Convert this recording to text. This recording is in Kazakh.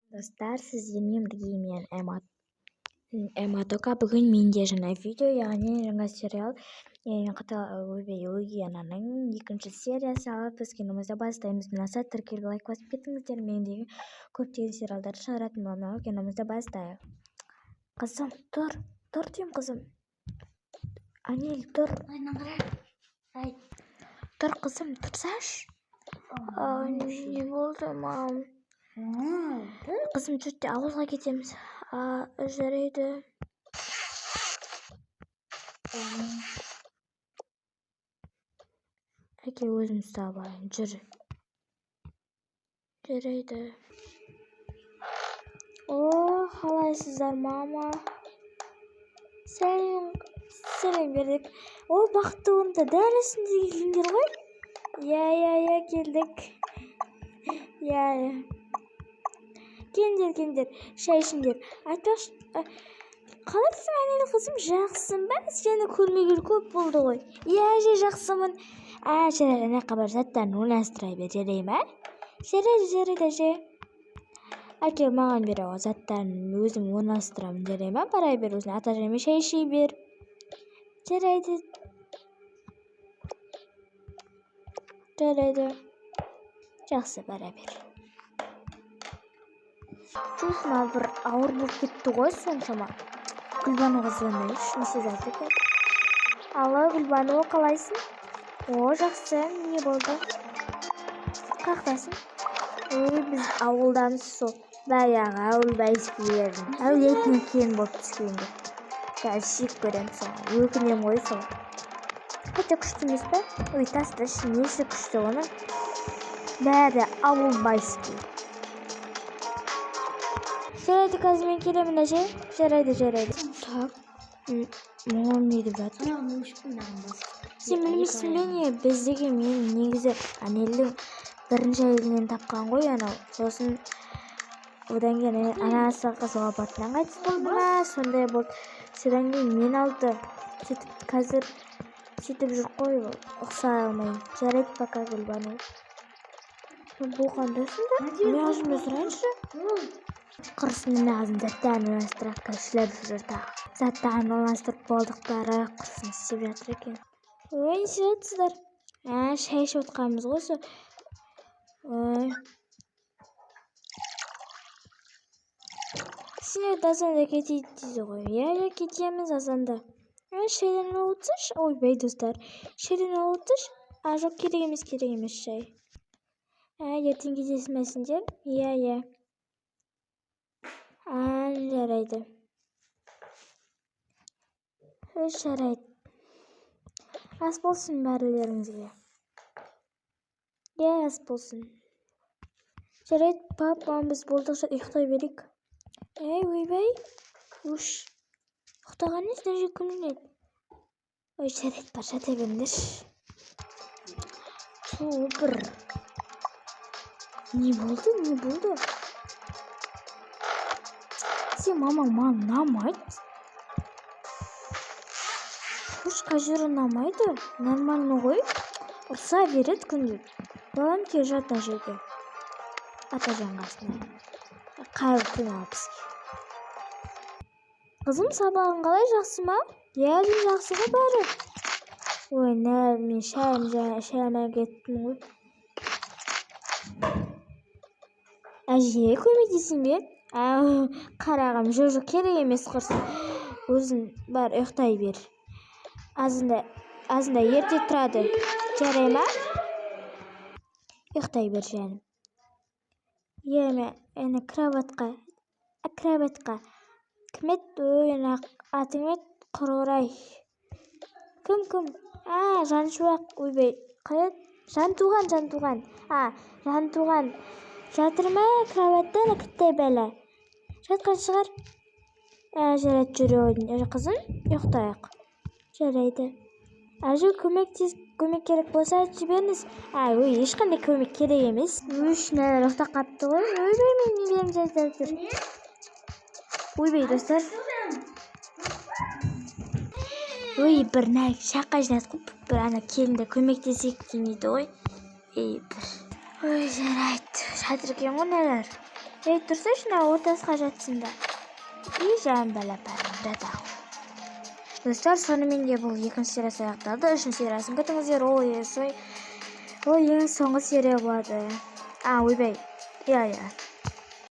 Достар, сіздермен бірге мен Эмма Тока. Бүгін менде жаңа видео, яғни жаңа сериал Өгей ананың екінші сериясы. Алып біз киномызды бастаймыз. Ұнаса, тіркеліп, лайк басып кетіңіздер. Мен деген көптеген сериалдарды шығаратын боламын. Киномызды бастайық. Қызым, тұр, тұр деймін, қызым. Анель, тұр. Тұр, қызым, тұрсашы. Не болды, мам? Қызым, жүр, ауылға кетеміз. Жарайды. Әке, өзім ұстап алайын, жүр. Жарайды. О, қалайсыздар, мама? Сәлем, сәлем бердік. О, бақытты болыңдар, дәл үстінде келдіңдер ғой? Иә, иә, иә, келдік. Иә, иә. Келіңдер, келіңдер, шай ішіңдер. Айтпақшы, қалайсың, Әнел қызым, жақсың ба? Сені көрмегелі көп болды ғой. Иә, әже, жақсымын. Ә, жарайды, ана жаққа бар, заттарын орналастыра бер, жарай ма? Жарайды, жарайды, әже. Әке, маған бер, ол заттарын өзім орналастырамын, жарай ма? Бара бер өзің, атажанмен шай іше бер. Жарайды. Жарайды. Жақсы, бара бер. Чух, мына бір ауыр болып кетті ғой соншама. Гүлбануға звондайыншы, не істеп жатыр екен? Алло, Гүлбану, қалайсың? О, жақсы, не болды? Қаяқтасың? Ой, біз ауылдамыз сол. Баяғы ауыл байскілердің әулетіне келін болып түскенде. Қазір сүйіп көремін соны, өкінемін ғой сол. Хотя күшті емес пе? Ой, тасташы, несі күшті оның? Бәрі ауыл байский. Жарайды, қазір мен келемін, әже. Жарайды, жарайды. Так, мамам не деп жатыр? Сен білмейсің бе не? Біз деген мен негізі Әнелдің бірінші әйелінен тапқан ғой анау. Сосын одан кейін анасы жол апатынан қайтыс болды ма, сондай болды. Содан кейін мен алды. Сөйтіп қазір сөйтіп жүр қой, ұқсай алмай. Жарайды, пока, Гүлбану. Бұл қандай сонда? Мен өзіме сұрайыншы. Құрысын, мына қызын заттарын орналастырады, кіршілеп жүр тағы. Заттарын орналастырып болдық, бәрі құрысын істеп жатыр екен. Ой, не істеп жатсыздар? Ә, шай ішіп отқанбыз ғой сол. Ой. Сендер азанда кетейік дейді ғой. Иә, иә, кетеміз азанда. Ә, шайдан алып отырсайшы. Ойбай, достар. Шайдан алып отырсайшы. А, жоқ, керек емес, керек емес шай. Ә, ертең кетесің бе сендер? Иә, иә. А, жарайды. Өй, жарайды. Ас болсын бәрілеріңізге. Иә, ас болсын. Жарайды, пап, мам, біз болдық, ұйықтай берейік. Әй, ойбай. Уш. Ұйықтаған емес, мына жерге кім жинайды? Ой, жарайды, бар, жата беріңдерші. Ту, бір. Не болды, не болды? Сен мамаң маған ұнамайды. Қош, қай жері ұнамайды? Нормально ғой. Ұрса береді күнде. Балам, кел, жат мына жерге. Атажан қасына. Қайыр күн ал бізге. Қызым, сабағың қалай, жақсы ма? Иә, жақсы ғой бәрі. Ой, мен шайым кеттім ғой. Әже, көмектесейін бе? Ау, қарағым, жоқ, жоқ, керек емес, құрсын. Өзің бар, ұйықтай бер. Азында, азында ерте тұрады. Жарай ма? Ұйықтай бер, жаным. Иә, мен әне кроватқа, кроватқа. Кім еді? Ой, ана атың кім еді? Құрғырай. Кім, кім? А, Жаншуақ, ойбай, қалай еді? Жантуған, Жантуған. А, Жантуған. Жатыр ма кроватта, ана кіттай бәле? Жатқан шығар. Ә, жарайды, жүре қойдың. Қызым, ұйықтайық. Жарайды. Әже, көмек керек болса жіберіңіз. Ә, ой, ешқандай көмек керек емес. Үш нәлер ұйықтап қапты ғой. Ойбай, мен не беремін жатыр. Ойбай, достар. Ой, бір нәк шаққа жинадық қой. Бір ана келінді көмектесейік демейді ғой. Ей, бір. Ой, жарайды. Жатыр екен ғой нәлер. Ей, тұрсайшы, мына ортасқа жатсын да. И жан балапан, жата. Достар, сонымен де бұл екінші сериясы аяқталды. Үшінші сериясын күтіңіздер. Ол ең соңғы серия болады. А, ойбай, иә.